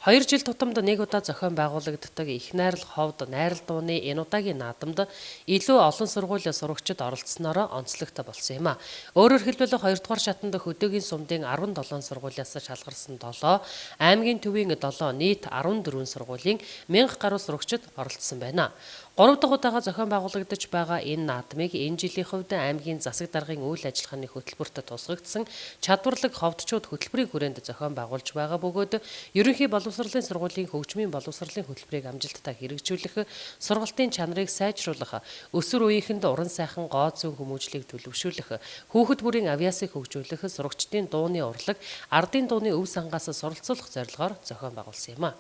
2 жил тутамд нэг удаа зохион байгуулагддаг Их найрал ховд найрал дууны энэ удаагийн наадамд илүү олон сургууль сурагчид оролцсоноор онцлогтой болсон юм а. Өөрөөр хэлбэл 2 дугаар шатанд хөдөөгийн сумдын 17 сургуулиас шалгарсан 7, аймгийн төвийн 7, нийт 14 сургуулийн 1000 гаруй сурагчид оролцсон байна. 3 дахь удаага зохион байгуулагдаж байгаа энэ наадмыг энэ жилийн хувьд аймгийн засаг даргын үйл ажиллагааны хөтөлбөрт тусгагдсан чадварлаг ховдчууд хөтөлбөрийн хүрээнд зохион байгуулж байгаа бөгөөд ерөнхий боловсролын сургуулийн хөгжмийн боловсролын хөтөлбөрийг амжилттай хэрэгжүүлэх, сургалтын чанарыг сайжруулах, өсвөр үеийнхэнд уран сайхан гоо зүйн хүмүүжлийг төлөвшүүлэх, хүүхэд бүрийн авьяасыг хөгжүүлэх, сурагчдын дууны урлаг, ардын дууны өв сангаас суралцуулах зорилгоор зохион байгуулсан юм а.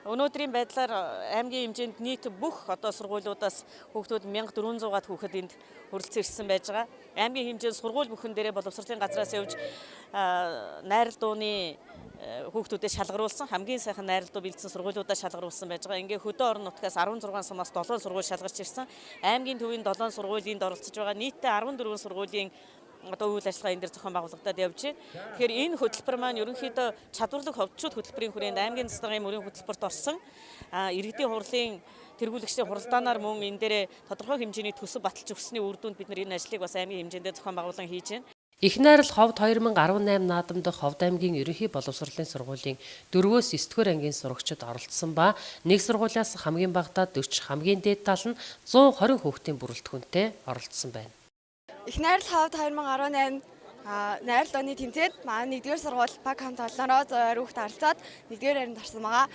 Өнөөдрийн байдлаар аймгийн хэмжээнд нийт бүх одоо сургуулиудаас хүүхдүүд 1400-аад хүүхэд энд хүрэлцэн ирсэн байж байгаа. Аймгийн хэмжээнд сургууль бүхэн дээрээ боловсролын газраас явж найрал дууны хүүхдүүдэд шалгаруулсан, хамгийн сайхан найрал дуу бэлдсэн сургуулиудаа шалгаруулсан байж байгаа. Ингээ хөдөө орон нутгаас 16 сумаас 7 сургууль шалгарч ирсэн. Аймгийн төвийн 7 сургууль энд оролцож байгаа. Нийтдээ 14 сургуулийн одоо үйл ажиллагаа энэ дэр зохион байгуулагдаад явж байна. Тэгэхээр энэ хөтөлбөр маань ерөнхийдөө чадварлаг ховдчууд хөтөлбөрийн хүрээнд аймгийн засгийн мөрийн хөтөлбөрт орсон. Иргэдийн хурлын тэргүүлэгчдийн хуралдаанаар мөн энэ дээрээ тодорхой хэмжээний төсөв баталж өгсөний үр дүнд бид нар энэ ажлыг бас аймгийн хэмжээндээ зохион байгуулан хийж байна. Их найрал ховд 2018 наадамд Ховд аймгийн ерөнхий боловсролын сургуулийн 4-өөс 9-р ангийн сурагчид оролцсон ба нэг сургуулиас хамгийн багадаа 40, хамгийн дээд тал нь 120 хүүхдийн бүрэлдэхүүнтэй оролцсон байна. Их найрал ховд 2018 найрал дууны тэмцээнд манай 1-р сургууль баг хамт олноороо 120 хүүхэд оролцоод 1-р байранд орсон байгаа.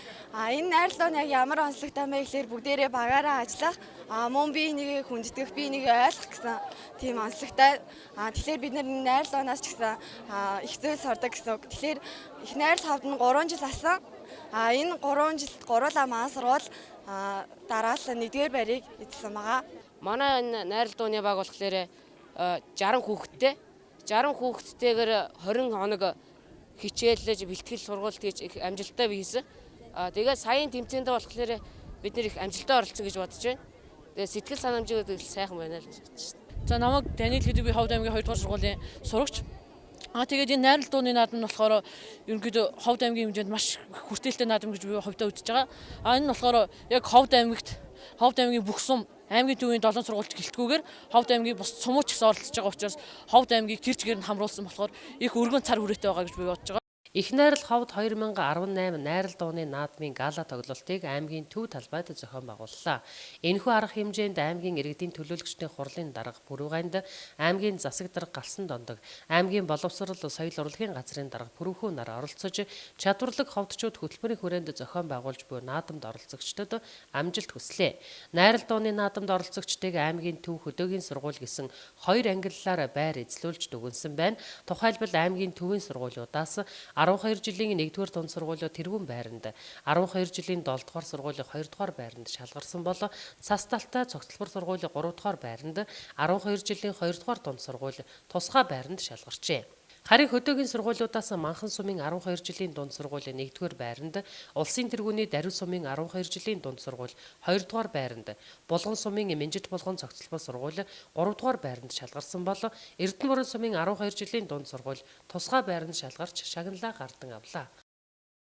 Энэ найрал дуу нь яг ямар онцлогтой вэ гэхээр бүгдээрээ багаараа ажиллах, мөн бие нэгийг хүндэтгэх, бие нэгийг ойлгох гэсэн тийм онцлогтой. Тэгэхээр бид нар найрал дуунаас ч гэсэн их зүйл сурдаг гэсэн үг. Тэгэхээр их найрал ховд нь 3 жил асан. Энэ 3 жилд гуруулаа манай сургууль дараалал 1-р байрыг эзэлсэн байгаа. Манай энэ найрал дууны баг болохоор 60 хүүхэдтэй. 60 хүүхэдтэйгээр 20 хоног хичээллэж бэлтгэл сургалт хийж их амжилттай хийсэн. Тэгээд саяын тэмцээндээ болохоор бид нэр их амжилттай оролцсон гэж бодож байна. Тэгээд сэтгэл санамжийг сайхан байна л гэж бодож байна. За намайг Даниил гэдэг, би Ховд аймгийн 2 дугаар сургуулийн сурагч. Тэгээд энэ найрал дууны наадам нь болохоор ерөнхийдөө Ховд аймгийн хэмжээнд маш хүртээлтэй наадам гэж би хувьдаа үзэж байгаа. Энэ нь болохоор яг Ховд аймгийн бүх сум аймгийн төвийн 7 сургуульч гэлтгүүгээр Ховд аймгийн бус сумууч гэсэн оролцож байгаа учраас Ховд аймгийг тэр чигээр нь хамруулсан болохоор их өргөн цар хүрээтэй байгаа гэж би бодож байгаа. Их найрал ховд 2018 найрал дууны наадмын гала тоглолтыг аймгийн төв талбайд зохион байгууллаа. Энэхүү арга хэмжээнд аймгийн иргэдийн төлөөлөгчдийн хурлын дарга Пүрүганд, аймгийн засаг дарга Галсан Дондог, аймгийн боловсрол соёл урлагийн газрын дарга Пүрүхүү нар оролцож чадварлаг ховдчууд хөтөлбөрийн хүрээнд зохион байгуулж буй наадамд оролцогчдод амжилт хүслээ. Найрал дууны наадамд оролцогчдыг аймгийн төв хөдөөгийн сургууль гэсэн хоёр ангиллаар байр эзлүүлж дүгнсэн байна. Тухайлбал аймгийн төвийн сургуулиудаас 12 жилийн 1-р дунд сургуулийн тэргүүн байранд, 12 жилийн 7-р сургуулийн 2-р байранд шалгарсан бол цас талтай цогцлбор сургуулийн 3-р байранд, 12 жилийн 2-р дунд сургууль тусгай байранд шалгарчээ. Харин хөдөөгийн сургуулиудаас Манхан сумын 12 жилийн дунд сургуулийн 1-р байранд, Улсын тэргүүний Даруй сумын 12 жилийн дунд сургууль 2-р байранд, Булган сумын Мэнжит булган цогцлбор сургууль 3-р байранд шалгарсан бол Эрдэнэбурын сумын 12 жилийн дунд сургууль тусгай байранд шалгарч шагналаа гардан авлаа.